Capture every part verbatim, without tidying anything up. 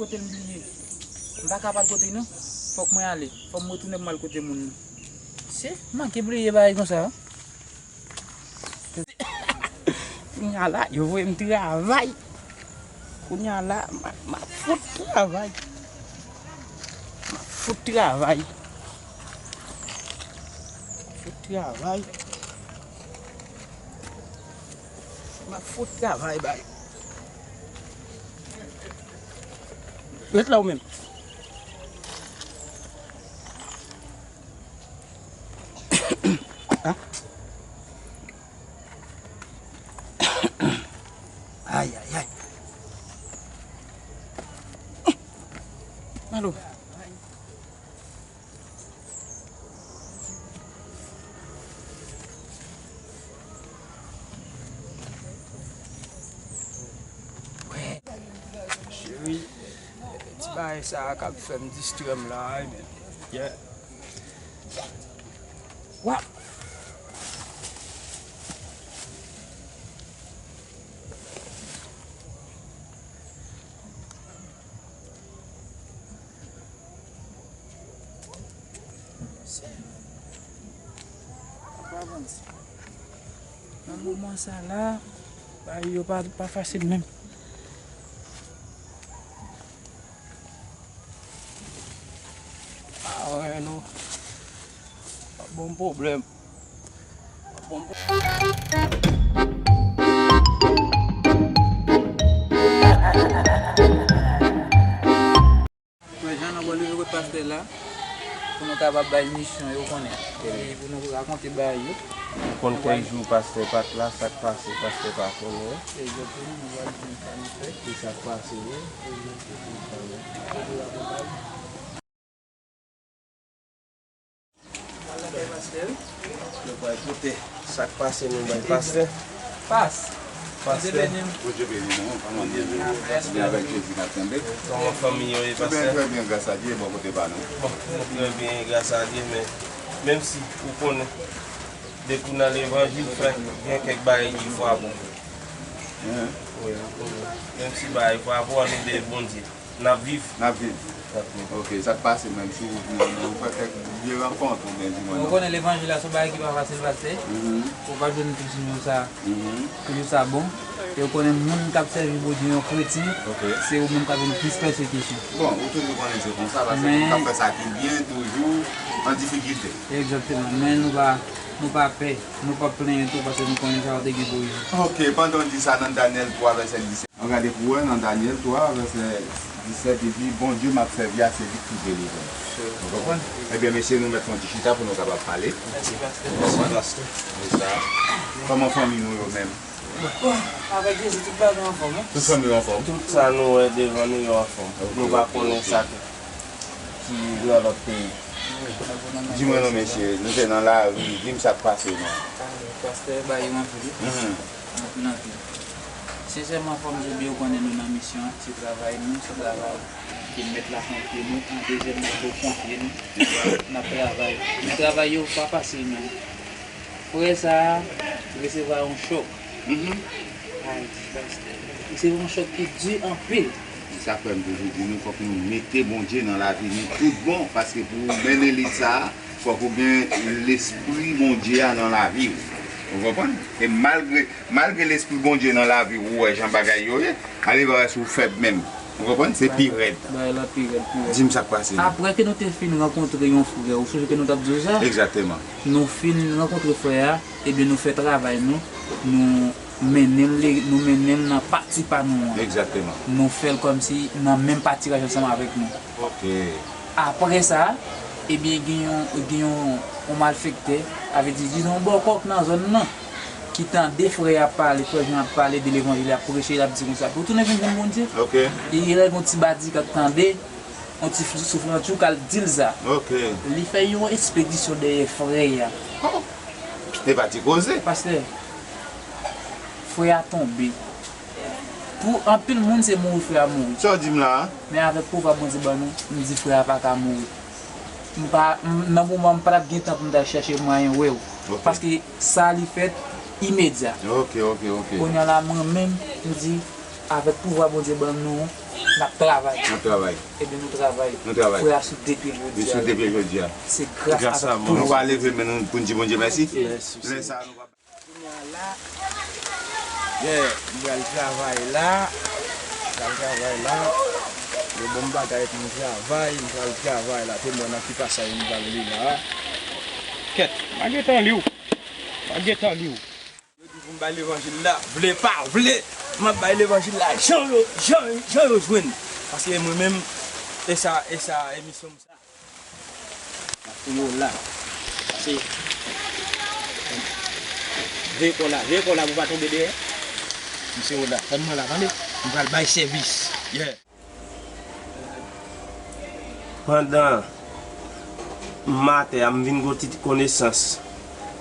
Kote l m bliye? M pa ka pral kote l non. Fòk mwen ale. Fòk m retounen pou m al kote moun nan. Se manke bliye bagay konsa. Kounye a la, yo voye m travay. Kounye a la, m ap, m ap fout travay. M ap fout travay. Fout travay. M ap fout travay ba yo. Ret la ou menm. Ah. Ay, ay, ay. Malo. Cheri, ti bagay sa a k ap fè m distrè m la, wi, men. Yeah. Wap! Nan moman sa la, bagay yo pa, pa fasil menm. Ah, wè, non. Pa bon pwoblèm. Pa bon pwoblèm. Frè Jan, nou pral leve kot pastè la, pou nou kapab bay misyon yo konnen. Epi pou nou rakonte bagay yo. Ou konn kèk jou pastè pa t la, sa k pase, pastè pa konnen. Egzakteman, nou pral di sa nou fè. Ki sa k pase, wi. Egzakteman. Pral lakay pastè, wi. Nou pral koute sa k pase, nou bay pastè. Pas. Pastè. Bondye beni w. Bondye beni nou. Bondye beni nou. Bondye beni avèk Jezi k ap kenbe. Kòman fanmi yo ye, pastè? Trè byen, trè byen, gras a Dye, bò kote pa nou. Bon, nou trè byen, gras a Dye, men menm si ou konnen, depi w nan levanjil, frè, gen kèk bagay ki frape w. Wi, ou konnen. Menm si bagay frape w, ann ede Bondye. N ap viv. N ap viv. N ap viv. Ok, sa k pase menm si w, nou, nou fè kèk vye rankont oubyen di mwen non. Ou konnen levanjil la se yon bagay ki pa fasil, pastè. Mhm. Ou p ap jwenn toujou sa, mhm, toujou sa bon. E ou konnen moun k ap sèvi Bondye, yon kretyen, ok, se yo menm k ap jwenn plis pèsekisyon. Bon, ou toujou konnen se konsa, paske moun k ap fè sa ki byen toujou an difikilte. Egzakteman. Men nou pa, nou pa pè, nou p ap plenyen tou, paske nou konnen sa yo te gen pou yo. Ok, pandan w di sa nan Danyèl twa vèsè disèt. An gade pou wè nan Danyèl twa, vèsè disèt, li di, Bondye m ap sèvi a, se li k pi delivre m. Ou konprann? Ebyen, mesye, nou mèt fè yon ti chita pou nou kapab pale. Mèsi, pastè. Ou konprann? Mèsi, pastè. Se sa. Kòman fanmi nou yo menm? Bon, avèk Jezi, tout bagay anfòm, wi. Tout fanmi yo anfòm? Tout sa nou wè devan nou yo anfòm. Ok, ok, ok. Nou pa konnen sa ki nan lòt peyi. Di mwen non, mesye, nou te nan lari, di m sa k pase non. Pastè ba yo anpil, wi. Mhm. Anpil, anpil. Sensèman, fò m di w byen, ou konnen nou nan misyon an, se travay nou, se travay ke mèt la konfye nou, an dezyèm mèt la konfye nou. N ap travay. Men travay yo pa fasil menm. Frè sa a resevwa yon chòk. Mhm. Ay, pastè. Li se yon chòk ki di anpil. Se sa k fè m toujou di nou, fòk nou mete Bondye nan lavi nou tout bon, paske pou w mennen lit sa a, fòk ou gen lespri Bondye a nan lavi w. Ou konprann? E malgre, malgre lespri Bondye nan lavi w, ou wè jan bagay yo ye, ale wè si w fèb menm. Ou konprann? Se pi rèd. Bagay la pi rèd, pi rèd. Di m sa k pase. Apre ke nou te fin rankontre yon frè, ou sonje ke nou t ap di w sa? Egzakteman. Nou fin rankontre frè a, ebyen nou fè travay nou, nou mennen l, nou mennen l nan pati pa nou an. Egzakteman. Nou fè l kòmsi nan menm patiraj ansanm avèk nou. Ok. Apre sa, ebyen gen yon, gen yon, yon malfektè, sa vle di, dizon yon bòkò k nan zòn nan, ki tande frè a ap pale, frè Jan ap pale de levanjil, ap preche, l ap di konsa, pou tounen vin jwenn Bondye. Ok. E lè gen yon ti badi k ap tande, yon ti souflantjou k al di l sa. Ok. Li fè yon ekspedisyon dèyè frè a. Oh! Kite pati koze. Pastè, frè a tonbe. Pou anpil moun, se mouri frè a mouri. Sa w di m la a? Men avèk pouvwa Bondye ban nou, m di frè a pa ka mouri. M pa, m, nan moman, m pa t ap gen tan pou m t al chèche mwayen wè w. Ok. Paske sa li fèt imedya. Ok, ok, ok. Kounye a la, mwen menm, m di, avèk pouvwa Bondye ban nou, N ap travay. N ap travay. Ebyen, nou travay. Nou travay. Frè a sou de pye l jodi a. Li sou de pye l jodi a. Se gras a Bondye. Nou va leve men nou pou n di Bondye mèsi. Mèsi. Lè sa a, nou va Kounye a la, yeah, m pral travay la. M pral travay la. Yo ban m bagay pou m travay, m pral travay la. Te mwen nan ki pasaj m pral li la. Kèt, m pa gentan li w. M pa gentan li w. Yo di pou m bay levanjil la, vle pa vle, m ap bay levanjil la jan yo, jan, jan yo jwenn. Paske mwen menm, e sa, e sa, emisyon m sa. Pou yo la. Pase. Veye kò la, veye kò la pou pa tonbe dèyè. Misye yo la. Tann mwen la, tande. M pral bay sèvis. Yeah. Pandan m atè a, m vin gon ti konesans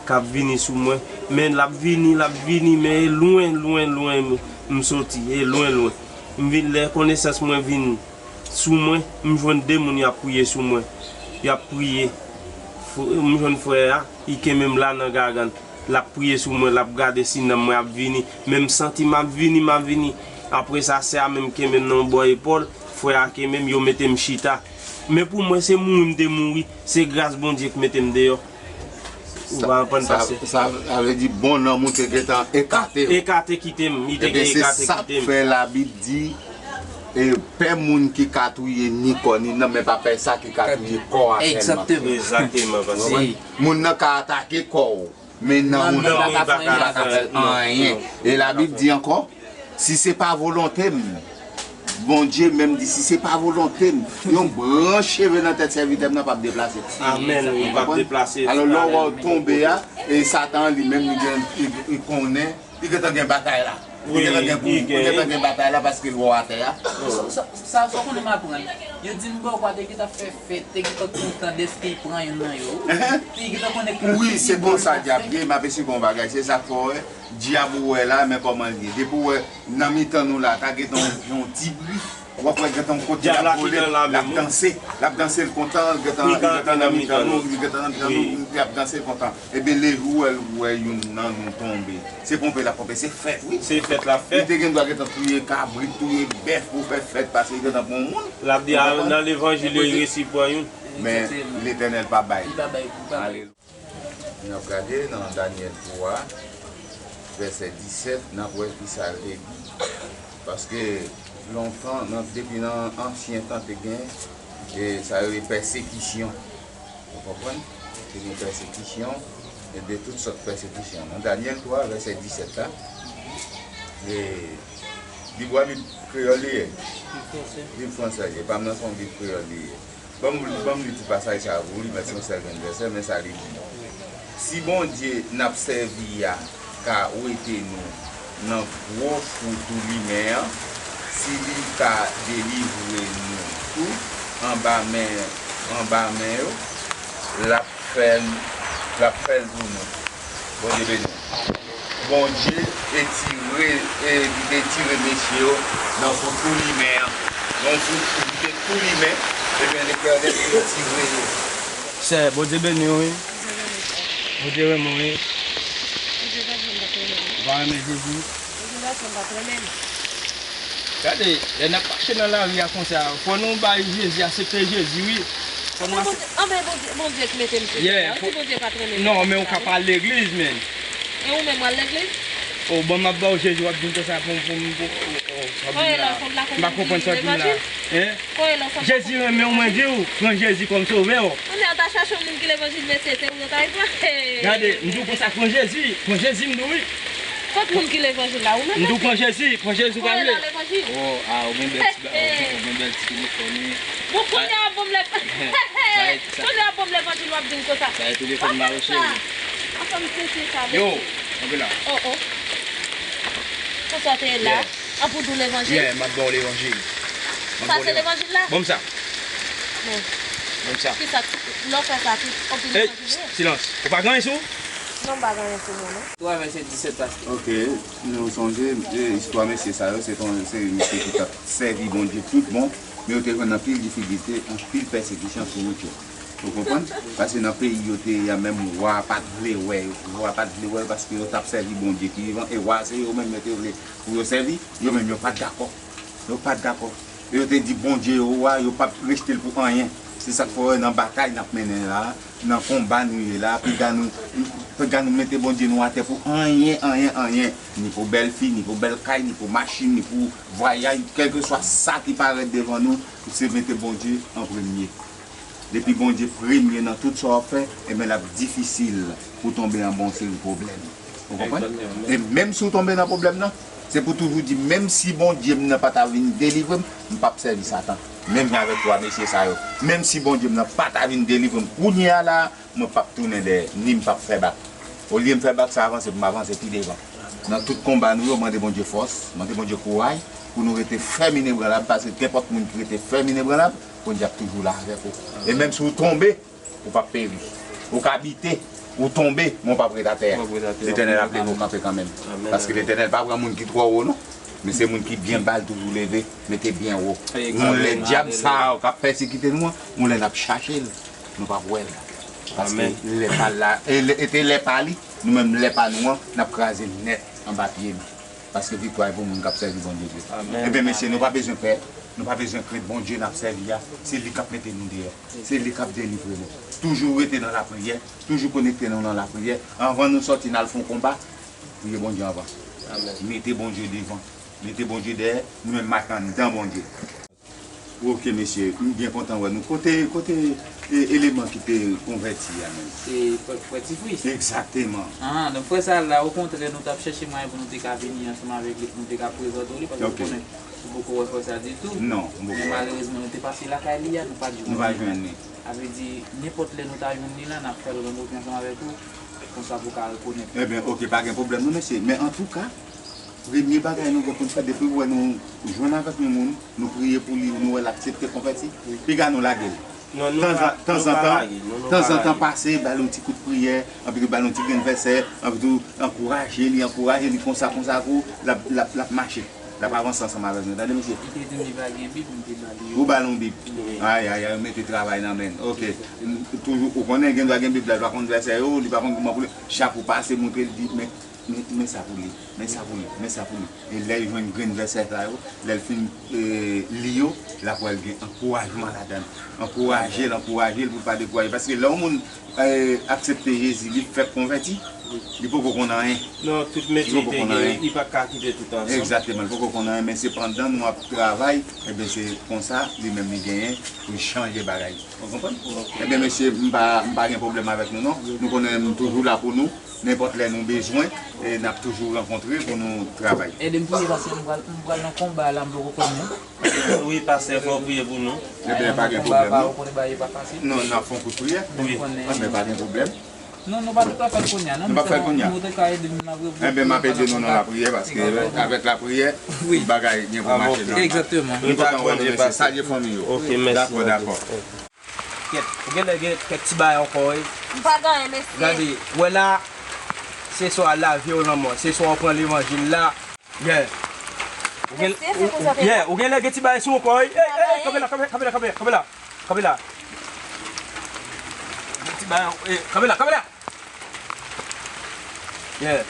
k ap vini sou mwen. Men l ap vini, l ap vini, men e lwen, lwen, lwen m, m soti, e lwen, lwen. M vin lè konesans mwen vin sou mwen, m jwenn de moun y ap priye sou mwen. Y ap priye. Fr-, m jwenn frè a, li kenbe m la nan gagann. L ap priye sou mwen, l ap gade si nanm mwen ap vini. Men m santi m ap vini, m ap vini. Apre sa, sè a menm kenbe m nan yon bò epòl, frè a kenbe m, yo mete m chita. Men pou mwen, se mouri m te mouri, se gras Bondye k mete m deyò. Ou pa konprann pase. Sa, sa vle di bon nanm ou te gentan ekate w. Ekate kite m, li te gen ekate kite m. Ebyen, se sa k fè Labib di, e, pè moun ki ka touye ni kò ni nanm, men pa pè sa ki ka touye kò a sèlman. Egzakteman. Egzakteman, pase. Ou konprann? Moun nan ka atake kò w, men nanm ou pa ka fè anyen. Anyen. E Labib di ankò, si se pa volonte m, Bondye menm di, si se pa volonte m, yon branch cheve nan tèt sèvitè m nan p ap deplase. Amèn, wi, p ap deplase. Alò, lè w wè w tonbe a, e Satan li menm, li gen, li, li konnen, li gentan gen batay la. Li gentan gen pou, li gentan gen batay la paske l wè w atè a. Sa, sa, sa, sa w konnen m aprann? Yo di m bò kwa te gentan fè fèt, te gentan kontan dèske l pran youn nan yo. Te gentan konnen ke... Wi, se konsa dyab ye, m ap esplike w yon bagay, se sa k fè w wè dyab ou wè la, men kòman l ye. Depi w wè nan mitan nou la, ta gentan yon, yon ti bri, w ap wè gentan yon kote l ap vole, l ap danse, l ap danse, l kontan, l gentan, li gentan nan mitan nou, li gentan nan mitan nou, li ap danse, l kontan. Ebyen, lejou w wè, w wè youn nan nou tonbe. Se ponpe l ap ponpe, se fèt, wi. Se fèt l ap fè. Li te gen dwa gentan touye kabrit, touye bèf pou fè fèt, paske li gentan pran yon moun. L ap di, al nan levanjil yo, li resi pran youn. Men, Letènèl pa bay. Li pa bay, li pa bay. Alelouya. N ap gade nan Danyèl twa, vèsè disèt, n ap wè kisa l te di. Paske lontan, nan, depi nan ansyen tan, te gen, e, sa yo rele pèsekisyon. Ou konprann? Te gen pèsekisyon, e de tout sòt pèsekisyon. Nan Danyèl twa, vèsè disèt la, e, Bib ou a, Bib kreyòl li ye? Bib fransè. Bib fransè li ye. Pa m nan se yon Bib kreyòl li ye. Ban m, ban m li ti pasaj sa a pou ou, li mèt se yon sèl grenn vèsè, men sa li di. Si Bondye n ap sèvi a ka wete nou nan gwo fou tou limen an, si li ka delivre nou tou anba men, anba men yo, l ap fè l, l ap fè l pou nou. Bondye beni w. Bondye etire, e, li te tire mesye yo nan fou tou limen an. Nan fou, li te tou limen, ebyen, Letènèl te tire yo. Sè, Bondye beni w, wi. Bondye renmen w, wi. Ou pa renmen Jezi? Gade, lè n ap mache nan lari a konsa, fò nou bay Jezi, aksepte Jezi, wi. Fò nou aksepte. Anben, Bondye, Bondye k mete m sou tè a. Ou di Bondye pa t renmen m. Non, men ou ka pa al legliz, men. E ou menm, w al legliz? O, bon, m ap ba w Jezi, w ap di m konsa pou m, pou m, pou, o, o, w ap di m la. M pa konprann sa w di m la. Hein? Jezi renmen w, mwen di w, pran Jezi kòm sovè w. Anben, an ta chache yon moun ki levanjil, mesye, se ou yo ta pran. Gade, m di w konsa, pran Jezi, pran Jezi, m di w wi. Kot moun ki levanjil la, ou menm? M di w pran Jezi, pran Jezi, ou pa vle. Kote nan levanjil? O, a, ou gen bèl ti ba-, ou gen, ou gen bèl ti telefòn, wi. Bon, kounye a bon m lè. Kounye a bon m levanjil, w ap di m konsa. Sa e telefòn m la, cheri. Anfòm sesi sa, yo, mesye. Anpe la. O, o. Konsa w te ye la? Yeah. An pou di w levanjil? Yeah, m ap ba w levanjil. Sa se levanjil la? Ban m sa. Non. Ban m sa. Kisa, lè w fè sa, tout, anpil levanjil ye. Silans. Ou pa gen anyen sou ou? Non, m pa gen anyen sou mwen, non. Twa vèsè disèt, pastè. Ok, nou sonje, e, istwa mesye sa yo, se ton, se mesye ki t ap sèvi Bondye tout bon, men yo te jwenn anpil difikilte, anpil pèsekisyon sou wout yo. Ou konprann? Paske nan peyi yo te ye a, menm wa pa t vle wè yo. Wa pa t vle wè yo paske yo t ap sèvi Bondye ki vivan. E wa se yo menm yo te vle pou yo sèvi. Yo menm yo pa t dakò. Yo pa t dakò. Yo te di Bondye yo a, yo p ap rejte l pou anyen. Se sa k fè w wè nan batay n ap mennen la, nan konba nou ye la, piga nou, piga nou mete Bondye nou atè pou anyen, anyen, anyen. Ni pou bèl fi, ni pou bèl kay, ni pou machin, ni pou vwayaj, kèlkeswa sa ki parèt devan nou, se mete Bondye an premye. Depi Bondye premye nan tout sa w ap fè, ebyen l ap difisil pou w tonbe anba yon seri pwoblèm. Ou konprann? Egzakteman. E menm si w tonbe nan pwoblèm nan, se pou toujou di, menm si Bondye m nan pa ta vin delivre m, m p ap sèvi Satan. Menm jan avèk twa mesye sa yo. Menm si Bondye m nan pa ta vin delivre m kounye a la, mwen p ap tounen dèyè, ni m p ap fè bak. Olye m fè bak sa avanse, pou m avanse pi devan. Nan tout konba nou yo, mande Bondye fòs, mande Bondye kouraj, pou nou rete fèm inebranlab, paske kenpòt moun ki rete fèm inebranlab, Bondye ap toujou la avèk ou. E menm si w tonbe, ou p ap peri. Ou ka bite, ou tonbe, men w p ap ret atè a. W p ap ret atè a. Letènèl ap leve w kanpe kanmenm. Amèn, amèn. Paske Letènèl pa pran moun ki twò wo, non. Men se moun ki byen ba l toujou leve, mete byen wo. Egzakteman. Yon lè dyab sa a k ap pèsekite nou an, yon lè n ap chache l, nou p ap wè l. Paske lè pa l la, e lè, e te lè pa li, nou menm lè pa nou an, n ap kraze l nèt anba pye nou. Paske viktwa e pou moun k ap sèvi Bondye vre. Amèn. Ebyen, mesye, nou pa bezwen pè, nou pa bezwen krent Bondye n ap sèvi a. Se li k ap mete nou deyò. Se li k ap delivre nou. Toujou rete nan lapriyè, toujou konekte nou nan lapriyè. Anvan nou sòti n al fè yon konba, priye Bondye anvan. Amèn. Mete Bondye devan. Mete Bondye dèyè, nou menm mache anndan Bondye. Ok, mesye, m byen kontan wè nou. Kote, kote, e, eleman ki te konvèti a menm? Se frè, frè Tifris. Egzakteman. Ah, donk frè sa a la, okontrè, nou t ap chèche mwayen pou nou te ka vini ansanm avèk li, pou nou te ka prezante w li, paske ou konnen, ou poko wè frè sa a ditou. Non, m poko wè. Men malerezman, nou te pase lakay li a, nou pa t jwenn li. Nou pa jwenn li. Sa vle di, nenpòt lè nou ta jwenn li la, n ap fè l rankontre ansanm avèk ou, konsa pou w ka rekonèt. Ebyen, ok, pa gen pwoblèm non, mesye. Men antouka, premye bagay nou gen pou n fè, depi w wè nou jwenn avèk yon moun, nou priye pou li, nou wè l aksepte konvèti, piga nou lage l. Non, nou pa, nou pa lage, non, nou pa lage. Tanzantan, tanzantan pase, ba l yon ti kout priyè, anpi tou ba l yon ti grenn vèsè, anpi tou ankouraje li, ankouraje li konsa, konsa pou l ap, l ap, l ap mache. L ap avanse ansanm avèk nou. Tande, mesye. Li te di m li pa gen Bib, m te ba li yon. Ou ba l yon Bib? Wi. Ay, ay, ay, mete travay nan men l. Ok. M, toujou, ou konnen, gen dwa gen Bib la, li pa konn vèsè yo, li pa konn kòman pou li. Chak ou pase, montre l, di, men, men, men sa pou li, men sa pou li, men sa pou li. E lè l jwenn grenn vèsè sa yo, lè l fin, e, li yo, l ap wè l gen ankourajman ladan l. Ankouraje l, ankouraje l pou l pa dekouraje. Paske lè yon moun e, aksepte Jezi, li fèk konvèti, li poko konn anyen. Non, tout metye li te gen, li pa ka kite tout ansanm. Egzakteman, li poko konn anyen, men sepandan nou ap travay, ebyen se konsa li menm li genyen pou l chanje bagay. Ou konprann? Ok. Ebyen mesye, m pa, m pa gen pwoblèm avèk nou non. Nou konnen m toujou la pou nou. Nenpòt lè nou bezwen, e n ap toujou rankontre pou nou travay. Ede m priye paske m pral, m pral nan konba la, m poko konnen. Wi, pastè, fò w priye pou nou. Ebyen, pa gen pwoblèm, non. Non, n ap fè yon kout priyè. Wi. Ebyen, pa gen pwoblèm. Non, nou pa, nou pa fè l kounye a, non. Nou pa fè l kounye a. Nou te ka ede m nan vre. Ebyen, m ap ede nou nan lapriyè, paske avèk lapriyè, tout bagay gen pou mache nòmal. Egzakteman. Nou kontan wè nou, mesye. Salye fanmi yo. Ok, mèsi. Dakò, dakò. Kèt, ou genlè gen kèk ti bagay ankò, wi. M pa gen anyen, mesye. Gade, wè la, se swa lavi ou lanmò, se swa ou pran levanjil la. Yeah. Ou gen, mesye, se konsa, yeah, ou genlè gen ti bagay sou ou ankò, wi. Ey, ey, ey, kanpe la, kanpe, kanpe la, kanpe la, kanpe la. Kanpe la. Gen ti bagay, ey, kanpe la, kanpe la. Yeah.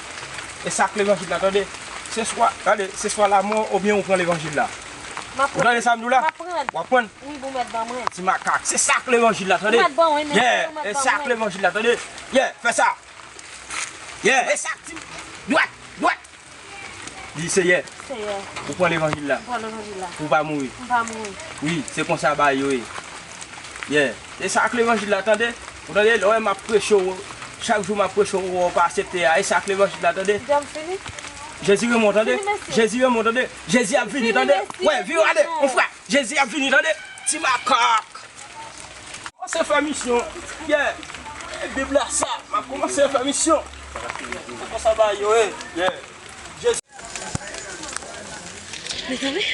E sa k levanjil la, tande. Se swa, gade, se swa lamò oubyen ou pran levanjil la. Ou tande sa m di w la? W ap pran. Wi, pou mèt ban mwen. Ti makak. Se sa k levanjil la, tande. Ou mèt ban mwen, mesye, ou mèt ban mwen. Yeah, e sa k levanjil la, tande. Yeah, fè sa. Yeah, e sa k ti. Dwat, dwat. Di, Seyè, Seyè, ou pran levanjil la. M pran levanjil la. Pou w pa mouri. M pa mouri. Wi, se konsa bagay yo ye. Yeah. E sa k levanjil la, tande. Ou tande, lè w wè m ap preche w, chak jou m ap preche w, ou pa aksepte a. E sa k levanjil la, tande. Djòb fini. Jezi renmen w, tande. Fini, mesye. Jezi renmen w, tande. Jezi ap vini, tande. Fini, mesye. Wè, vire ale, mon frè. Jezi ap vini, tande. Ti makak. Kòmanse fè misyon. Yeah. E Bib la sa. M ap kòmanse fè misyon. Se konsa bagay yo ye. Yeah. Jezi. Mezanmi.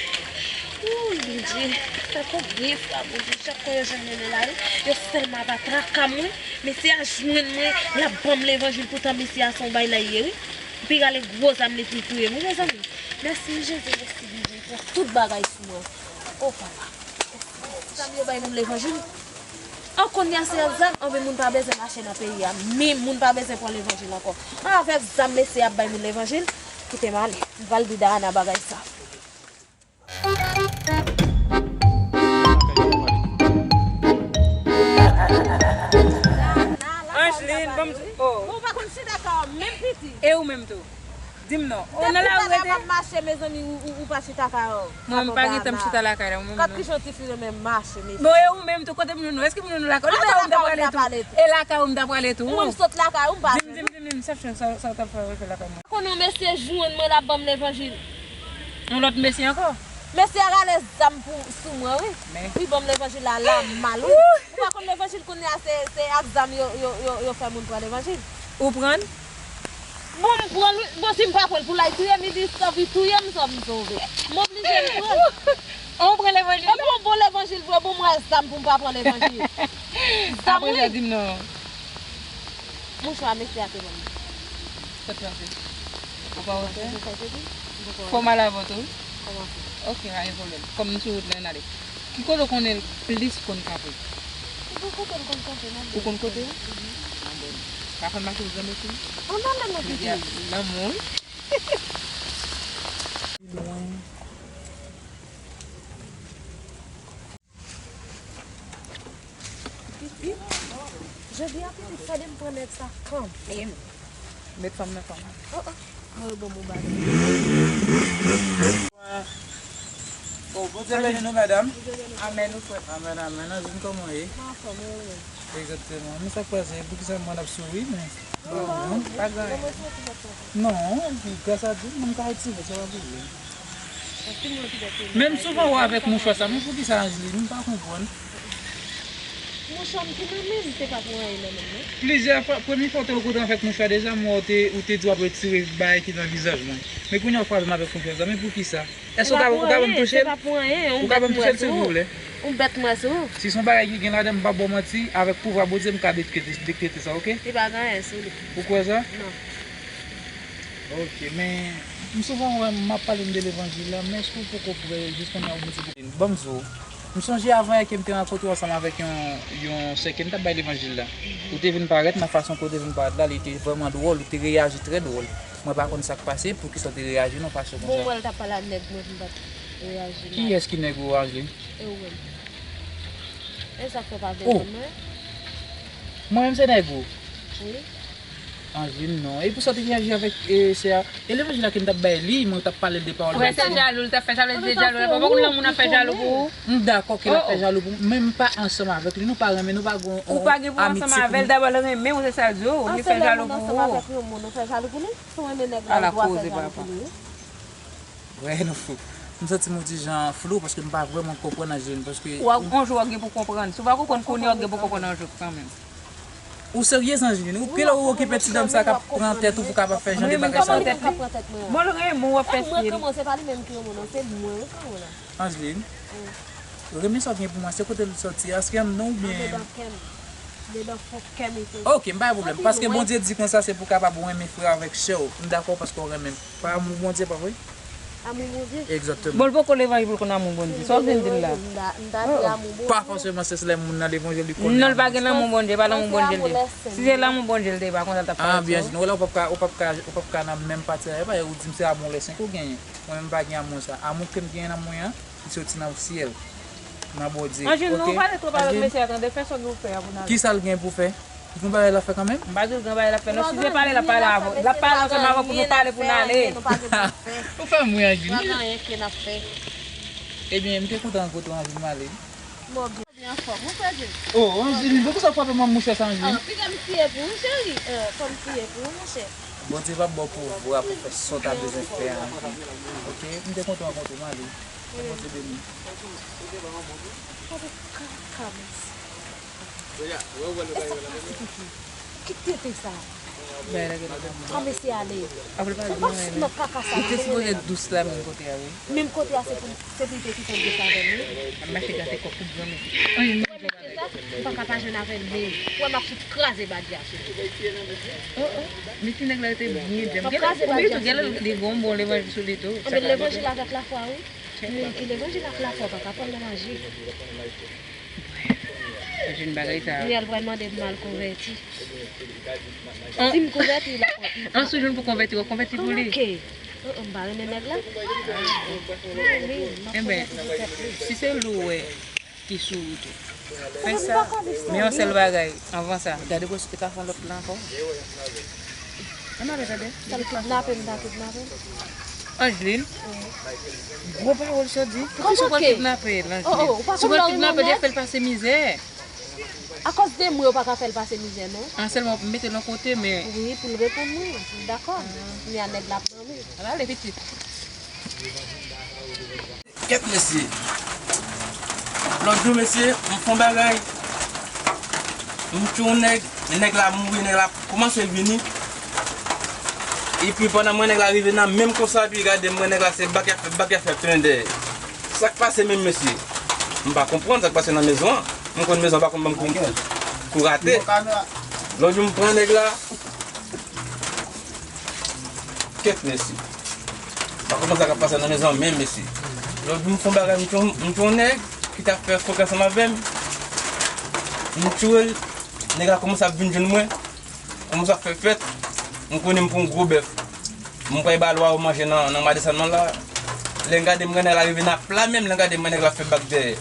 Ooh, Bondye. Fè konbyen fwa, Bondye. Chak fwa yo jwenn mwen la, wi. Yo sèlman ap atraka mwen. Mesye a jwenn mwen. L ap ban m levanjil. Poutan mesye a se yon bay la ye, wi. Epi rale gwo zam li pou l touye m, wi, mezanmi. Mèsi, wi, Jezi. Mèsi, Bondye. Pran tout bagay sou mwen. O, papa. Zam yo bay moun levanjil. An kounye a se zam, anben moun pa bezwen mache nan peyi a. Men moun pa bezwen pran levanjil ankò. Avèk zam mesye ap bay moun levanjil, kite m ale. M pral di Dayana bagay sa. Angeline, ban m di, oh. Bon, ou pa konn chita ka menm piti. E ou menm tou? Di m non. Ou nan lari rete? Depi talè m ap mache, mezanmi, ou, ou, ou pa chita ka. Mwen, m pa gen tan m chita lakay la, mwen menm non. Gad kijan ti fi renmen mache, mesye. Bon, e ou menm tou, kote moun nou? Èske moun nou lakay? Ou lakay ou m ta prale tou? E lakay ou m ta prale tou? Mwen, m sot lakay ou, m pa vin. Di m, di m, di m, di m, chèf, chèf, sa, sa w t ap fè, fè lakay mwen? Konnen yon mesye jwenn mwen, l ap ban m levanjil. Yon lòt mesye ankò? Mesye a rale zam pou, sou mwen, wi. Men. Wi, ban m levanjil la, la mal, wi. Ou pa konn levanjil kounye a, se, se ak zam yo, yo, yo, yo fè moun pran levanjil. Ou pran l? Bon, m pran l, wi. Bon, si m pa pran l, pou l al touye m, li di, sòvi touye m, sòvi sove. M oblije m pran l. Ou pran levanjil? Epi yon bon levanjil vre, bon, m wè zam pou m pa pran levanjil. Zam, wi. Apre sa, di m non. Mouchwa mesye a te ban m. Sa t pase? Ou pa wè fè? Fò m al avè w tou? Kòman fè? Ok, pa gen pwoblèm. Kòm m sou wout la, n ale. Ki kote w konnen l plis konn kanpe? Ou konn kote m konn kanpe, nan. Ou konn kote a? Mhm. Ah, bon. Pa konn mache ou granmesi? An nan nan nan pitit. Lanmou, wi. Lwen. Pitit, jodi a pitit, fade m pran nèg sa kanmenm. Met fanm nan fanm. Oh, oh. Mwen bon, bon bagay. Oh, Bondye beni nou, medam. Amèn, ou frè. Amèn, amèn. Anjin, kòman w ye? Mwen anfòm, e ou menm? Egzakteman. Men sa k pase? Poukisa mwen ap souri, men? Non, pa gen anyen. Non, gras a Dye, mwen ka retire, se pa pwoblèm. Men m souvan wè avèk mouchwa sa, men poukisa Angeline, m pa konprann. Mouchwa m ki nan men m, se pa pou anyen nan men m, non. Plizyè fwa, premye fwa w te rankontre avèk mouchwa deja, m wè w te, ou te di w ap retire bagay ki nan vizaj mwen. Men kounye a w frape m avèk mouchwa sa, men poukisa? Èske ou ka, ou ka ban m touche l? Ou ka ban m touche l, silvouplè? Ou bèt mwen sou. Si se yon bagay ki gen ladan, m p ap ba w manti, avèk pouvwa Bondye, m ka dekrete, dekrete sa, oke? Li pa gen anyen sou li. Ou kwè sa? Non. Ok, men m souvan wè m ap pale m de levanjil la, men èske w poko prè jis kounye a ou mete pou. Ban m di w, m sonje avan yè ke m te rankontre w ansanm avèk yon, yon sè ke m t ap bay levanjil la. Ou te vin parèt nan fason ke w te vin parèt la, li te vrèman dwòl, ou te reyaji trè dwòl. Mwen pa konn sa k pase, poukisa w te reyaji nan fason konsa. Bon, mwen l t ap pale ak nèg mwen pou m pa t reyaji mal. Kiyès ki nèg ou, Angeline? E ou menm? E sa k fè w pa vle konn mwen? Mwen menm se nèg ou? Wi. Angeline, non. E pou sa w te reyaji avèk, e, sè a? E levanjil la ke m t ap bay li, mwen t ap pale l de pawòl. Frè, se jalou, l t ap fè jalou, li te jalou. Ou pa konn lè moun ap fè jalou pou ou? M dakò ke l ap fè jalou pou m, men m pa ansanm avèk li, nou pa renmen, nou pa gon amiti pou nou. Ou pa gen pou ansanm avè l, dabò l renmen w, se sa l di w, li fè jalou pou ou. Ansanm avèk yon moun, ou fè jalou pou li? Si w renmen nèg la, ou dwa fè jalou pou li, wi. Wè, nou fou. M santi m yon ti jan flou paske m pa vrèman konprann Angeline, paske. W ap, yon jou w ap gen pou konprann. Si w pa konprann kounye a, w ap gen pou konprann yon jou kanmenm. Ou serye, Angeline? Ou kilè ou okipe ti dam sa k ap pran tèt ou pou kapab fè jan de bagay sa yo? Mwen renmen w ap fè si. Mwen kòmanse pa li menm ki yon moun, non, se mwen wi ki yon moun. Angeline, renmen sa w gen pou mwen, se kote l soti a? Èske anndan oubyen? Andedan kè m. Andedan fon kè m li soti. Ok, m pa gen pwoblèm. Paske Bondye di konsa se pou w kapab renmen frè w avèk sè w. M dakò paske w renmen m. Pa amou Bondye, pa vre? Amou Bondye? Egzakteman. Bon, l poko levanjil pou l konn amou Bondye. Sa w vin di l la? M ta, m ta di amou Bondye. Pa fòseman se lè moun nan levanjil li konnen amou. Non, l pa gen lanmou Bondye, pa lanmou Bondye l ye. Si se lanmou Bondye l te ye, pa konsa l t ap pale. Ah, byen, nou la, ou p ap ka, ou p ap ka, ou p ap ka nan menm pati la. E pa ou di m se amou lè senk ou genyen. Mwen menm m pa gen amou sa. Amou ke m genyen nan mwen an, li soti nan syèl, nan Bondye. Angeline, nou pale twòp avèk mesye a, tande, fè sa w gen pou fè a pou n ale. Kisa l gen pou fè? Li gen bagay l ap fè kanmenm? M pa di l gen bagay l ap fè, non. Si se pale, l ap pale avè w. L ap pale ansanm avè w pou nou pale pou n ale. Ou fè m ri, Angeline. Pa gen anyen ke n ap fè. Ebyen, m te kontan rankontre w, Angeline, m ale. Byen anfòm, ou frè Jim. Oh, Angeline, poukisa w frape m ak mouchwa sa, Angeline? Ah, piga m siye pou ou, cheri. Eh, fò m siye pou ou, monchè. Bondye p ap ba w pouvwa pou w fè sa w ta bezwen fè a, Angeline. Ok? M te kontan rankontre w, m ale. Ke Bondye beni w. Gade kaka, mesye. E sa k pase, pitit? Ki tete sa? Bay la gen. An mesye ale. Apre pa di anyen. Nan kaka sa. Li te sipoze dous la menm kote a, wi. Menm kote a, se pou, se pou li te kite l dous avè m, wi. Ap mache gate kòk pou granmesi. Anyen, m pa ka pa jwenn avè l, men. Wè, m ap fout kraze badja sou li. Oh, oh. Men ti nèg la yo te byen djanm. Genlè, oubyen tou, genlè li gon bon levanjil sou li tou. Anben, levanjil avèk lafwa, wi. Levanjil ak lafwa pa ka pran nan maji. Jwenn bagay sa. Li al pral mande m al konvèti. Si m konvèti, l ap pran. An sou joun pou konvèti, w ap konvèti pou li. Ok. M pa renmen nèg la. Enben, si se li w wè ki sou wout ou. Fè sa. Men yon sèl bagay, anvan sa, gade pou si te ka fè lòt la ankò. Ann ale, tande. Sa l kidnape m, ta kidnape m. Angeline, gwo pawòl sa w di. Poukisa w pral kidnape l, Angeline? Si w pral kidnape l, y ap fè l pase mizè. Akòz de mwen, yo pa ka fè l pase mizè, non? An sèlman, mete l yon kote, men. Wi, pou l reponn mwen. M dakò. Men a nèg la pran, wi. Ann ale, pitit. Kèt mesye. Lòt jou, mesye, m fè yon bagay. M tchwe yon nèg, nèg la mouri, nèg la kòmanse vini. Epi pandan m wè nèg la rive nan menm konsa, epi gade m wè nèg la se bak y ap fè, bak y ap fè tounen dèyè. Sa k pase menm, mesye? M pa konprann sa k pase nan mezon an. M konn mezon an pa konn ban m kou, kou rate. Lòt jou m pran nèg la. Kèt mesye. Pa konprann sa k ap pase nan mezon an menm, mesye. Lòt jou m fè yon bagay, m tchwe, m tchwe yon nèg ki t ap fè fòk ansanm avè m. M tchwe l, nèg la kòmanse ap vin jwenn mwen. Kòmanse ap fè fèt. M konnen m pran yon gwo bèf. M pral ba lwa yo manje nan, nan madesann nan la. Lè m gade m wè nèg la rive nan pla menm, lè m gade m wè nèg la fè bak dèyè.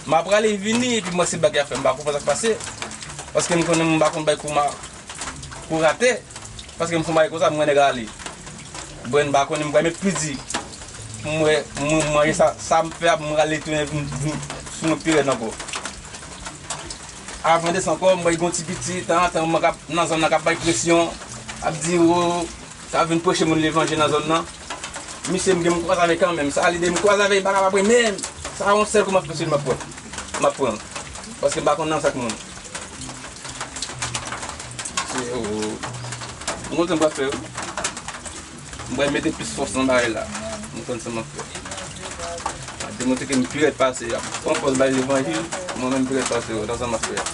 M ap prale vini, epi m wè se bak y ap fè. M pa konprann sa k pase. Paske m konnen m pa konn bay kou ma, kou rate. Paske m fè yon bagay konsa, m wè nèg la ale. Bon, m pa konnen, m pral met pli di. M wè, m, m manje sa, sa m fè a, m rale tounen vin, vin sou mwen pi rèd ankò. Avan desann ankò, m wè gon ti piti, tanzantan, mwen k ap nan zòn nan k ap bay presyon, ap di, o, sa vin preche moun levanjil nan zòn nan. Misye, m gen m kwaze avè l kanmenm. Sa lide m kwaze avè l, m pa kapab ri menm. Sa yon sèl kou m ap fè, se li m ap pran. M ap pran. Paske m pa konn nan sa k moun. Se, o, m konn sa m pral fè, wi. M pral mete plis fòs nan bagay la. M konn sa m ap fè. M ap demontre ke m pi rèd pase. Y ap pran pòz bay levanjil, mwen menm pi rèd pase yo nan sa m ap fè a.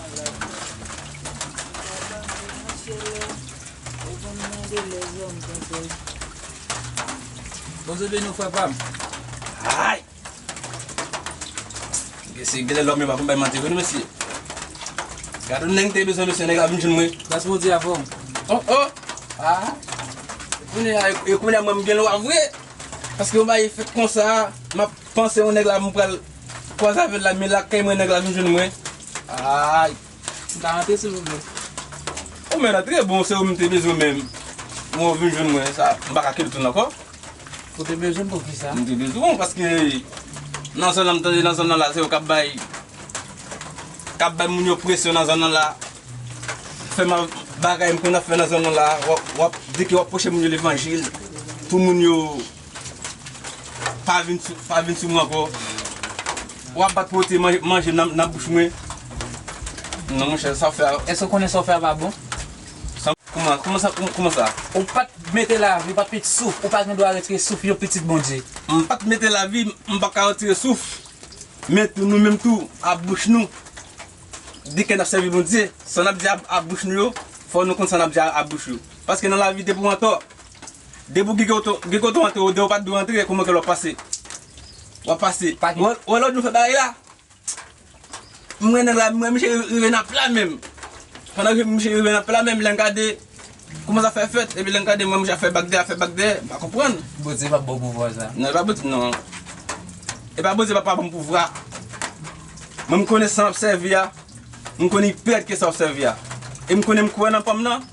Bondye beni w, frè pa m. Ay! Mesye, genlè lòm yo pa konn bay manti vre non, mesye. Gade yon nèg m te bezwen, mesye, nèg la vin jwenn mwen. Gras Bondye avè w. Oh, oh! Ah! Kounye a, e kounye a mwen m gen lwa vre. Paske yon bagay fèt konsa, m ap panse yon nèg la, m pral kwaze avè l la, men lakay mwen nèg la vin jwenn mwen. Ay! M ka rantre, silvouplè? Ou mèt antre, bon, se ou m te bezwen menm. Bon, ou vin jwenn mwen, sa, m pa ka kite w tounen ankò. Ou te bezwen m pou kisa? M te bezwen w, paske nan zòn nan, m tande nan zòn nan la, se yo k ap bay, k ap bay moun yo presyon nan zòn nan la. Fè m bagay m konn ap fè nan zòn nan la, w ap, w ap di ke w ap preche moun yo levanjil, pou moun yo pa vin sou, pa vin sou mwen ankò. W ap bat pou yo te manje, manje nan, nan bouch mwen. Non, monchè, sa w fè a. Èske w konnen sa w fè a pa bon? Sa, kouman, kouman sa, kouman, kouman sa? Ou pa t mete lavi, ou pa t met souf, ou pa gen dwa retire souf yon pitit Bondye. M pa t mete lavi, m pa ka retire souf. Men tou, nou menm tou, ak bouch nou, di ke n ap sèvi Bondye, sa n ap di ak, ak bouch nou yo, fò nou konn sa n ap di ak, ak bouch yo. Paske nan lavi, depi w antò, depi w gen kote, gen kote w antre, ou depi w pa t dwe antre, kòman ke l w ap pase? W ap pase. Ou wè, ou wè lòt jou m fè bagay la? M wè nèg la, m wè misye rive nan pla menm. Pandan ke misye rive nan pla menm, lè m gade, kòman sa fè fèt, epi lè m gade, m wè misye ap fè bak dèyè, ap fè bak dèyè, m pa konprann. Bondye p ap ba w pouvwa sa. Non, e pa Bondye, non. E pa Bondye p ap ban m pouvwa. Mwen, m konnen sa m ap sèvi a. M konnen pi rèd ke sa w ap sèvi a. E m konnen m kwè nan pa m nan.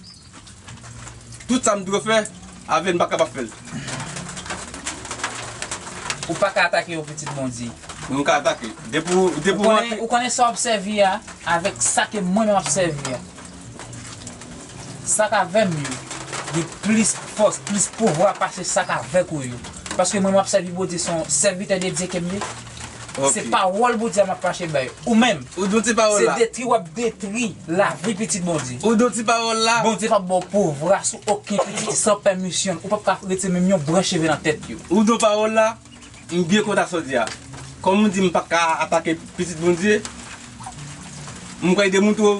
Tout sa m dwe fè, avè l m pa kapab fè l. Ou pa ka atake yon pitit Bondye. Mwen m ka atake. Depi w, depi w konnen, ou konnen sa w ap sèvi a, avèk sa ke mwen menm ap sèvi a. Sa k avè m yo, gen plis fòs, plis pouvwa pase sa k avèk ou yo. Paske mwen menm ap sèvi Bondye, se yon sèvitè de Dye ke m ye. Se pawòl Bondye a m ap mache bay. Ou menm, ou di yon ti pawòl la. Se detwi w ap detwi lavi pitit Bondye. Ou di yon ti pawòl la. Bondye p ap ba w pouvwa sou okenn pitit san pèmisyon l. Ou p ap ka retire menm yon branch cheve nan tèt yo. Ou di yon pawòl la, m byen kontan sa w di a. Kòm ou di m pa ka atake pitit Bondye, m kwè demontre w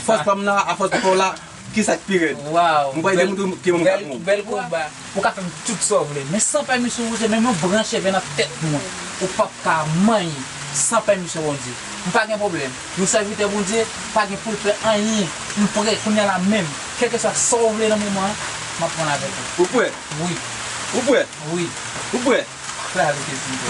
fòs pa m nan, a fòs pa w la, kisa k pi rèd? Waw! M kwè demontre w ki moun k ap moun. Bèl konba. Ou ka fè m tout sa w vle, men san pèmisyon Bondye, menm yon branch cheve nan tèt mwen, ou p ap ka manyen san pèmisyon Bondye. M pa gen pwoblèm. Yon sèvitè Bondye pa gen pou l pè anyen. M prè kounye a la menm. Kèlkeswa sa w vle nan moman an, m ap pran l avèk ou. Ou prè? Wi. Ou prè? Wi. Ou prè? Prè avèk Jezi, m prè.